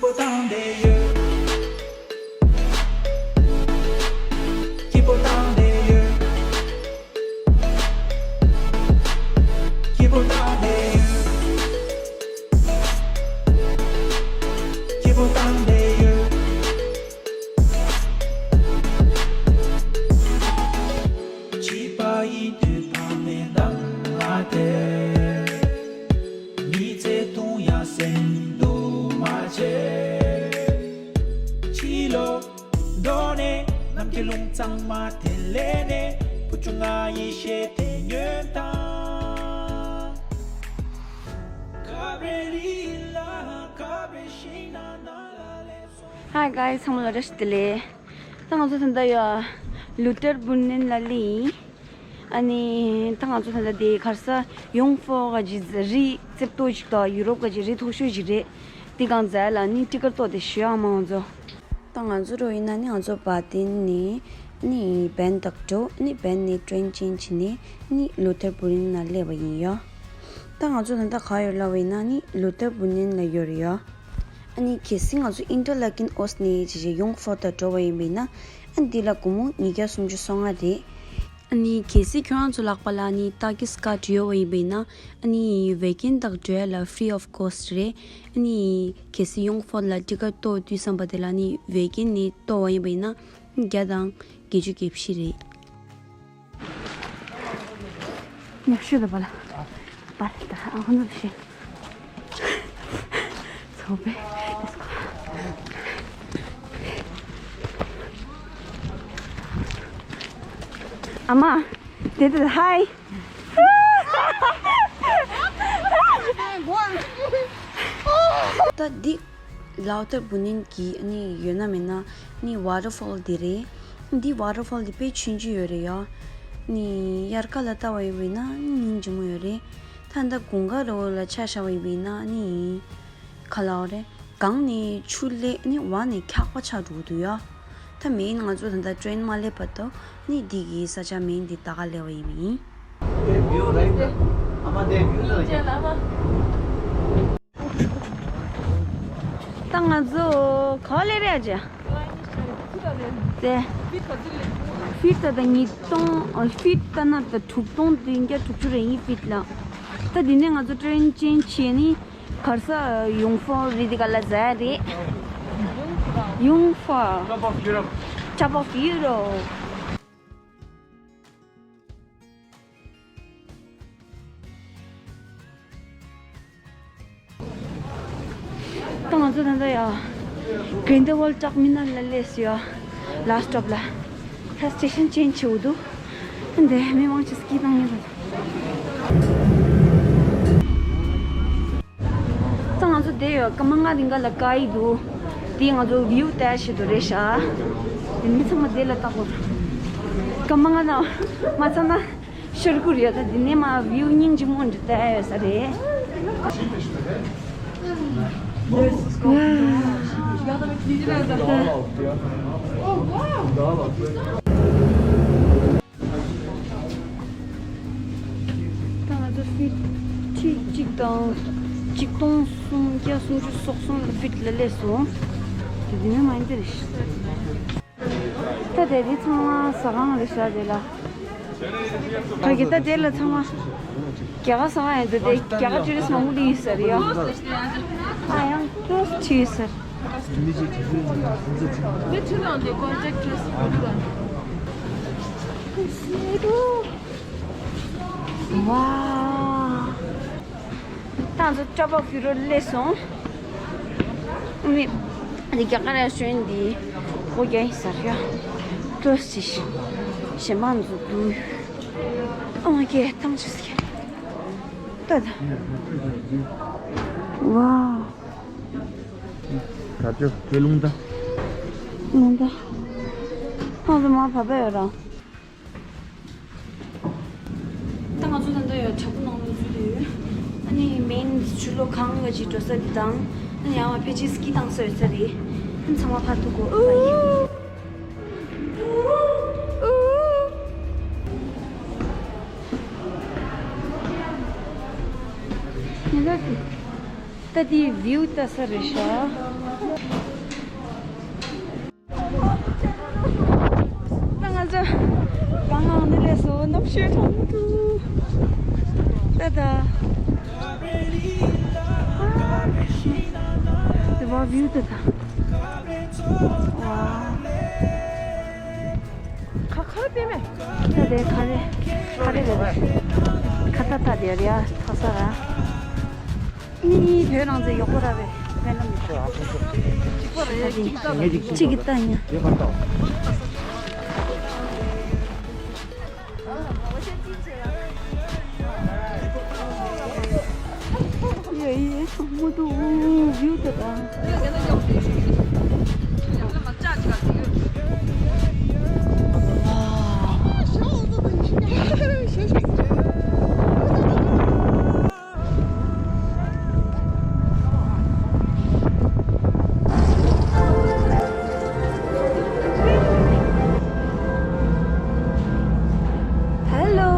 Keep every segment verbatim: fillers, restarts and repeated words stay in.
པོ་བཏང་བསྡད་ཡོད། སྐྱིད་པོ་བཏང་བསྡད་ཡོད། སྐྱིད་པོ་བཏང་བསྡད་ཡོད། སྐྱིད་པོ་བཏང་བསྡད་ཡོད། བྱིས་པ་ཡིན་དུས་ཕ་མའི་གདམས་ངག་དེ། མི་ཚེ་དུང་ཡང་སེམས་སྡུག་མ་བྱེད། ཕྱི་ལོགས་འགྲོ་ནས་ནམ་མཁའི་རླུང་གཙང་མ་དེ་ལེན་ནས། བུ་ཆུང་ང་ཡི་ཞེ་དེ་ཉོན་དང་། Hi guys, ཚང་མ་ལ་བཀྲ་ཤིས་བདེ་ལེགས། ད་ང་ཚོ་ད་ལྟ་ཡ་ལུ་ཐར་བུན་ནན་ལ་སླེབས་ཡིན། ཨ་ནི་ད་ང་ཚོ་ད་ལྟ་དེ་ག་རེ་ཟེར། ཡུང་ཧྥོ་ག་ཅིག་རི་རྩེབ་ཏོ་ཅིག་དང་ཡུ་རོབ་ག་ཅིག་རི་མཐོ་ཤོས་ཅིག་རེད། དེ་སྒང་འཛེགས་ལ་ནི་ཊི་ཀེཊ་ཏོག་དེ་ཞུ་ཡག་མ་འོང་ཚོ། ད་ང་ཚོ་འགྲོ་ཡིན་ན་ནི་ང་ཚོ་བ་ཏིན་ནས་ནི་བན་དང་འགྲོ། ནི་བན་ནས་ཊེན་ཅེན་བྱས་ནས་ནི་ལུ་ཐར་བུན་ནན་ལ་སླེབས་པ་ཡིན་ཡ། ད་ང་ཚོ་ད་ལྟ་ག་ཡོད་ལབ་པ་ཡིན་ན་ནི་ལུ་ཐར་བུན་ནན་ལ་ཡོད་རེད་ཡ། ཨ་ནི་གལ་སྲིད་ང་ཚོ་ཨིན་ཊར་ལ་ཀིན་ཨོ་སི་ནས་ཅི་ཅི་ཡུང་ཧྥོ་ད་འགྲོ་བ་ཡིན་པ་ཡིན་ན། ཨ་འདི་ལ་སྒོར་མོ་ཉིས་བརྒྱ་སུམ་ཅུ་སོ་ལྔ་རེད། ཨ་ནི་གལ་སྲིད་ཁྱོད་རང་ཚོ་ལག་པ་ལ་ནི་ཊ་ཀི་སི་ཀཱཌ་ཡོད་པ་ཡིན་པ་ཡིན་ན། ཨ་ནི་ཝེ་ཀེན་དང་འགྲོ་ཡ་ལ་ཧྥི་རི་ཨོཕ་ཀོ་སི་ཊི་རེད། ཨ་ནི་གལ་སྲིད་ཡུང་ཧྥོ་ལ་ཊི་ཀེཊ་གཏོང་དུས་ཙམ་པ་དེ་ལ་ནི་ཝེ་ཀེན་ནས་གཏོང་བ་ཡིན་པ་ཡིན་ན་བརྒྱ་དང་བརྒྱད་ཅུ་གྱ་བཞི་རེད། ཉག་ཤོད་པ་ལ། པར་ད་ཨ་ཁོ་ཚོ་ཤེས། ཚོགས་པའི་ཨ་མ། དེ་དེ་ཧའི། ད་འདི་ལའོ་ཐར་བུན་ནན་གྱི་ནི་ཡོད་ན་མེད་ན་ནི་ཝ་ཊར་ཕོལ་འདི་རེད། འདི་ཝ་ཊར་ཕོལ་འདི་དཔེ་ཆུང་ཆུང་ཡོད་རེད་ཡ། ནི་དབྱར་ཁ་ལ་ལྟ་བ་ཡིན་པ་ཡིན་ན་ནི་སྙིང་རྗེ་མོ་ཡོད་རེད། ད་ལྟ་དགུན་ཁ་རུ་ལ་ཆ་བཞག་པ་ཡིན་པ་ཡིན་ན་ནི་ག་ལབ་དགོས་རེད། གངས་ནས་ཆུ་ལས་ནི་བ་ནས་འཁྱག་པ་ཆགས་འགྲོ་གི་འདུག་ཡ། ད་མེན་ང་ཚོ་ད་ལྟ་ཊེན་མ་སླེབས་བར་དུ་ནི་འདི་གི་ས་ཆ་མེན་འདི་ད་ག་སླེབས་པ་ཡིན་པ་ཡིན། ད་ང་ཚོ་ག་པར་སླེབས་རེད་ཅེ། དེ་ཕིཊ་ད་ད་ཉིས་སྟོང་ཨ། ཕིཊ་ད་ན་ད་དྲུག་སྟོང་བདུན་བརྒྱ་དྲུག་ཅུ་རེ་གཉིས་ཕིཊ་ལ། ད་འདི་ནས་ང་ཚོ་ཊེན་ཅེན་བྱས་ནི་ག་རེ་ཟེར་ཡུང་ཧྥོ་རི་དེ་ག་ལ་འཛེགས་རེད། ཡུང་ཧྥོ། Top of Europe. Top of Europe. ད་ང་ཚོ་ད་ལྟ་ཡ་གྲིན་ཌི་ཝལ་ཊར་མི་ནལ་ལ་སླེབས་སོང་ཡ། ལ་སི་ཊོབ་ལ། ད་སི་ཊེ་ཤན་ཅེན་ཇི་བྱེད་འདུག་འདི་མི་མང་ཆེ་སྐྱིད་བཏང་ཡོད་རེད། ད་ང་ཚོ་དེ་ཡོད་སྐར་མ་ལྔ་རིང་ག་ལ་བཀག་ཡི་འདུག་དེ་ང་ཚོ་བིའུ་ལྟ་ཆེད་དུ་རེད་ཤག་དེ་མི་ཚང་མ་དེ་ལ་ལྟ་དགོས། སྐར་མ་ལྔ་ན་མ་ཚང་ན་ཤར་ཁུར་ཡོད། ད་དེ་ནས་མ་བིའུ་སྙིང་རྗེ་མོ་འདྲ་ལྟ་ཡོད་ས་རེད། ད་ང་ཚོ་ཕིཊ་ཁྲི་གཅིག་དང་གཅིག་སྟོང་སུམ་བརྒྱ་སུམ་ཅུ་སོ་གསུམ་ལ་ཕིཊ་ལ་སླེབས་སོང་། དེ་དེ་ནས་མ་ཡིན་དེ་རེད། ད་དེ་རིང་ཚང་མ་ཟ་ཁང་རེད་ཤག་དེ་ལ། ཕ་གི་ད་དེ་ལ་ཚང་མ་རྒྱ་གར་ཟ་ཁང་ཡིན་འདུག་དེ་རྒྱ་གར་ཊུ་རི་སི་ཊི་མང་པོ་སླེབས་ཡོད་ས་རེད་ཡ། ཨ་ཡང་ཀློ་སི་ཊི་ཡོད་ས་རེད། Wait, hold on, the contact us. Wow. ད་ང་ཚོ་ཊོབ་ཨོཕ་ཡུ་རོབ་སླེབས་སོང་། ཨ་ནི་འདི་རྒྱ་གར་རེ་སི་ཊོ་རན་འདི་སྒོ་རྒྱག་ཡིན་ཟེར་ཡ། ཏོག་ཙམ་གཞན་པ་ཚོ་འདུག་ཨ་མ་ཀེ་ཐང་ཆད་ཀེ། ད་ད། ཝའོ། ད་ཅོ་ཁེ་ལུང་ད། ལུང་ད། ང་ཚོ་མ་བབས་པ་ཡོད་ར། ད་ང་ཚོ་ད་ལྟ་ཡོད་དྲ་འབུ་ནང་ལ་འཛུལ་ཡོད། ཨ་ནི་མེན་ཆུ་ལོག་ཁང་ག་ཅིག་འགྲོ་ས་འདི་དང་། ཨ་ནི་ཡང་བ་ཕལ་ཆེར་སི་ཀི་བཏང་ས་ཡོད་ས་རེད། ཨ་ནི་ཚང་མ་ཕར་ཐུག་གོ། ད་དེའི་བིའུ་ལྟ་ས་རེད་ཤག་ད་ང་ཚོ་གང་ལ་ནི་ལས་སོ་ནམ་ཤོད་ཐོང་དུ། ད་ད། དེ་བ་བིའུ་ད་ད། ཝ། ཁ་ཁ་རེ་པེ་མེ། ད་དེ་ཁ་རེ། ཁ་རེ་རེ་རེ། ཁ་ཏ་ཏ་དེ་རེ་ཡ་ཐག་ས་ར། ནི་བོད་རང་ཚོའི་ཡོག་པོ་ར་བས་བས་ལ་མི་ཁོ། གཅིག་གི་ལྟ་ཡིན། ཡེ་ཡེ་མུ་ཏུ་བིའུ་ཏི་ཧྥུལ། Hello.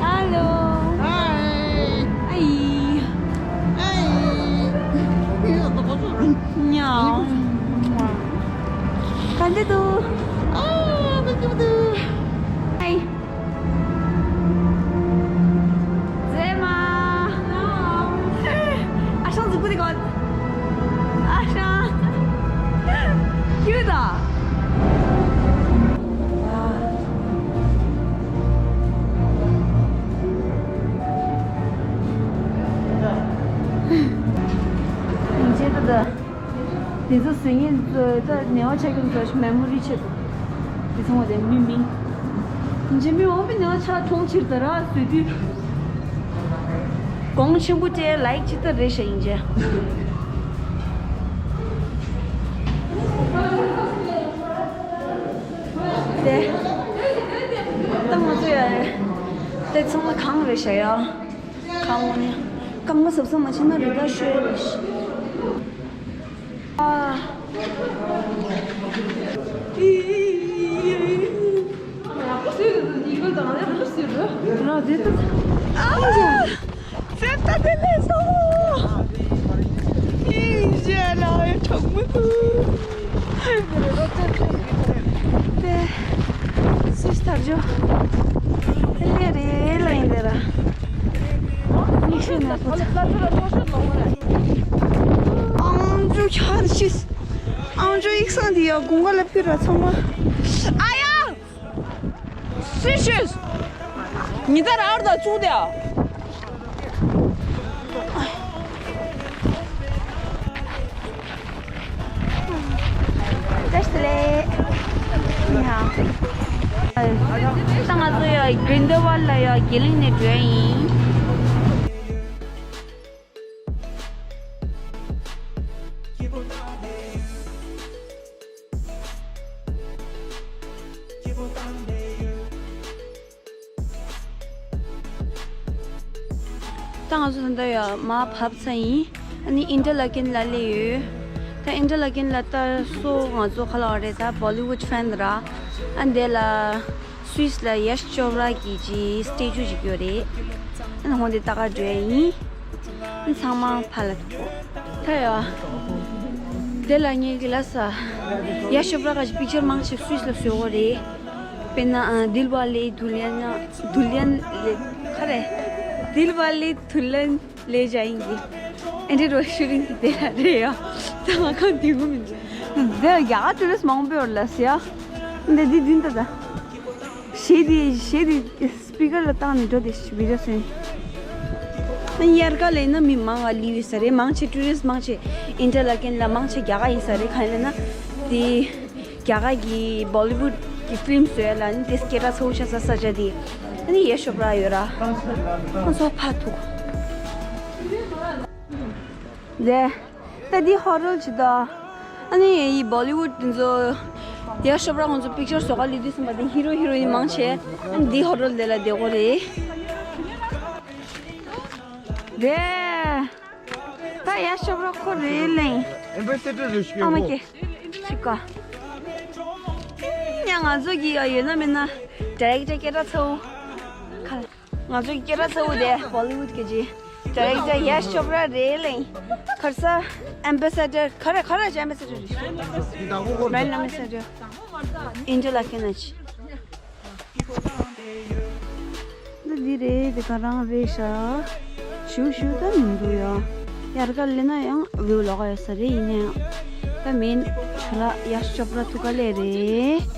Hello. Hi. Hi. Hi. Nyaw. Kan tu tu. Ah, betul tu. Hi. Zema. Aşağı zıpkı dikkat. Aşağı. Cute. Ince dedi. དེ་ཚོ་བཟོས་མཁན་ཚོ་ད་ནེ་བ་ཆ་ཁྱོང་ཚོ་མེ་མོ་རི་ཆེད་དུ། དེ་ཚོ་བ་དེ་མི་མིང་། འཇེ་མི་འོང་པའི་ནེ་བ་ཆ་མཐོང་ཕྱིར་ད་ར་བཟོས་དུས། གོང་ཆེན་པོ་དེ་ལའིག་ཅི་ལྟར་རེད་ཤག་ཡིན་ཅེ། དེ། ད་ང་ཚོ་ཡ། དེ་ཚང་མ་གང་རེད་ཤག་ཡ། གང་ངོ་ནི། རྐང་པ་གཟབ་གཟབ་མ་བྱས་ན་རི་དྭགས་ཤོད་རེད་ཤག་ཨ། སུས་ཐར་ཇོ། ལེ་རེ་ལ་ཡིན་དེ་ར། ཉི་ཤུ་ན་པོ་ཚ། ཨང་ཇོ་ཁྱར་ཤིས། ཨང་ཇོ་ཡིག་སང་དེ་ཡ་དགུན་ཁ་ལ་ཕི་ར་ཚང་མ། ཨ་ཡ། སུས་ཤིས། ཉི་ཟླ་ར་ཨར་ད་བཙུགས་དེ་ཡ། བཀྲ་ཤིས་བདེ་ལེགས། ཡ། ད་ང་ཚོ་ཡ་གྲིན་ཌ་ཝལ་ལ་ཡ་དགེ་ལིང་ནས་འགྲོ་ཡ་ཡིན། ད་ང་ཚོ་ད་ལྟ་ཡ་མར་བབས་ཚར་ཡིན། ཨ་ནི་ཨིན་ཊར་ལ་ཀེན་ལ་སླེབས་ཡོད། ད་ཨིན་ཊར་ལ་ཀེན་ལ་ལྟ་སོ་ང་ཚོ་ག་ལ་བ་རེད་ད་བོ་ལི་ཝུད་ཕེན་ར། ཨ་འདི་ལ་སུད་སི་ལ་ཡེཤ་ཅོབ་ར་གི་ཅི་སི་ཊེ་ཅུ་ཅིག་ཡོད་རེད། ཨ་ནི་ཧོང་དེ་ལྟ་ག་འགྲོ་ཡ་ཡིན། ཨ་ནི་ཚང་མ་ཕར་ལ་ཐུག་གོ། ད་ཡ། དེ་ལ་ངས་གི་ལ་ས། ཡེཤ་ཅོབ་ར་ག་ཅི་པིག་ཅར་མང་ཆེ་སུད་སི་ལ་བཟོས་གོ་རེད། དཔེར་ན་ཨ་दिल वाले दुल्हनिया दुल्हन ले ཁ་རེ། दिल वाले दुल्हन ले जाएंगे། ཨེ་འདྲེ་རོ་ཤུ་ཊིང་དེ་ར་རེད་ཡ། ད་ང་གང་དེ་གོ་མིན། དེ་རྒྱ་གར་ཊུ་རི་སི་མང་པོ་ཡོད་ལ་སི་ཡ། འདི་འདི་འདི་འདི་ད། ཞེ་དེ་ཞེ་དེ་སི་པི་ཀར་ལ་བཏང་ནས་འགྲོ་དེ་བི་ཌི་ཡོ་བཟོས། ཨ་ཡར་ཀ་ལས་ན་མི་མང་ང་ལི་ཡོད་ས་རེད། མང་ཆེ་ཊུ་རི་སི་མང་ཆེ་ཨིན་ཊར་ལ་ཀེན་ལ་མང་ཆེ་རྒྱ་གར་ཡིན་ས་རེད། གང་ཡིན་ལབ་ན་དེ། རྒྱ་གར་གྱི་བོ་ལི་ཝུད་ཀྱི་ཕི་ལིམ་བཟོ་ཡ་ལ་ནི་དེ་སྐད་གྲགས་ཚ་བོ་ཆགས་ས་ས་ཆ་དེ། ཨ་ནི་ཡེཤ་ཅོབ་ར་ཡོད་ར། ཁོང་ཚོ་ཕར་ཐུག་ལེ། ད་འདི་ཧོ་ཊེལ་ཅིག་ད། ཨ་ནི་ཡི་བོ་ལི་ཝུད་དེ་ཚོ་ཡེཤ་ཅོབ་ར་ཁོང་ཚོ་པིག་ཅར་བཟོ་ག་སླེབས་དུས་ཙམ་པ་དེ་ཧི་རོ་ཧི་རོ་ཡིན་མང་ཆེ། ཨ་ནི་འདི་ཧོ་ཊེལ་དེ་ལ་བསྡད་དགོས་རེད། ལེ། ད་ཡ་ཤོབ་ར་ཁོ་རེད་ལེང་། ཨེམ་བེ་སེ་ཌར་རེད་ཤག་ཨ་མ་ཀེ་ཤི་ཀ་ཉ་ང་ཚོ་གི་ཡ་ཡོད་ན་མེད་ན་ཌའི་རེག་ཊར་སྐད་གྲགས་ཚ་བོ། ཁ་ང་ཚོ་གི་སྐད་གྲགས་ཚ་བོ་དེ་བོ་ལི་ཝུད་གི་ཇི་ཌའི་རེག་ཊར་ཡ་ཤོབ་ར་རེད་ལེང་། ཁར་ས་ཨེམ་བེ་སེ་ཌར་ཁ་ར་ཁ་ར་ཇི་ཨེམ་བེ་སེ་ཌར་རེད་ཤག་བྷ་རེན་ཌི་ཨེམ་བེ་སེ་ཌར་ཨིན་ཌི་ལ་ཁེ་ན་ཆི། འདི་འདི་རེད། འདི་ག་རང་རེད་ཤག་ཞུ་ཞུ་ད་མི་འདུག་ཡ། ཡར་ག་ལེ་ན་ཡང་བེའུ་ལོག་ག་ཡོད་ས་རེད། ཡིན་ན་ཡང་ད་མིན་ཆུ་ལ་ཡ་ཤོབ་ར་ཐུག་ག་ལེ་རེད།